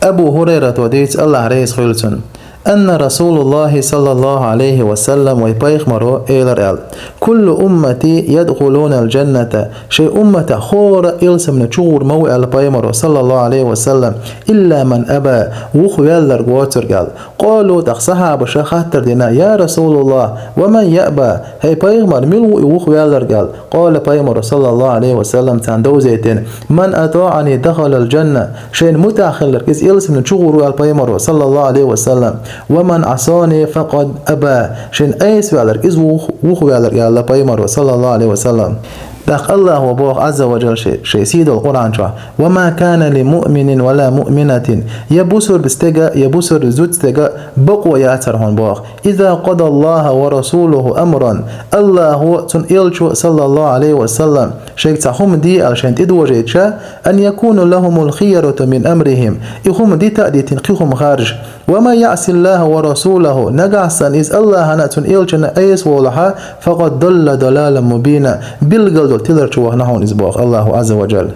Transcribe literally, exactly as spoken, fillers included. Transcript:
Абу Хурайрата дийцар, Аллахь реза хуьлда цунна, أن رسول الله صلى الله عليه وسلم, вай пайхамаро элира аьлла: كل أمتي يدخلون الجنة, шайн умматах хӀора а ялсамани чу гӀур ма ву аьлла пайхамаро, саллаллаху Ӏалайхи ва саллам, إلا من أبى, вухаваьлларг воцург аьлла. قالوا, тӀаккха сахьабаша хаттар дина: يا رسول الله، ومن يأبى, хӀай пайхамар, мила ву и вухаваьлларг аьлла? قال, пайхамаро, саллаллаху Ӏалайхи ва саллам, царна довзийтина: من أطاعني دخل الجنة, шайна мутӀахь хилларг иза ялсамани чу гӀур ву аьлла пайхамаро, саллаллаху Ӏалайхи ва саллам, ومن عصاني فقد أبى, шайна Ӏеса ваьлларг иза вух-, вухаваьлларг аьлла пайхамаро, саллаллаху Ӏалайхи ва саллам. ТӀаккха Аллахьо боху Ӏазза ва Джалла шай, шай сийдолу Къуръан чохь: وما كان لمؤمن ولا مؤمنة, я бусурба стеган, я бусурба зудчун стеган бакъо яцара хьуна боху, إذا قضى الله ورسوله أمرا, Аллахьо, цуьнан элчо, саллаллаху Ӏалайхи ва саллам, шайга цхьа хӀума де аьлла шайна тӀедожийтича, أن يكون لهم الخيرة من أمرهم, и хӀума дита а дитина кхин хӀума харжа. ومن يعص الله ورسوله, нагахь санна иза Аллахьана а, цуьнан элчанна а Ӏеса волахь, فقد ضل ضلالا مبينا, билггал долу тилар чу вахана хьуна иза боху Аллахьо, Ӏазза ва Джалла.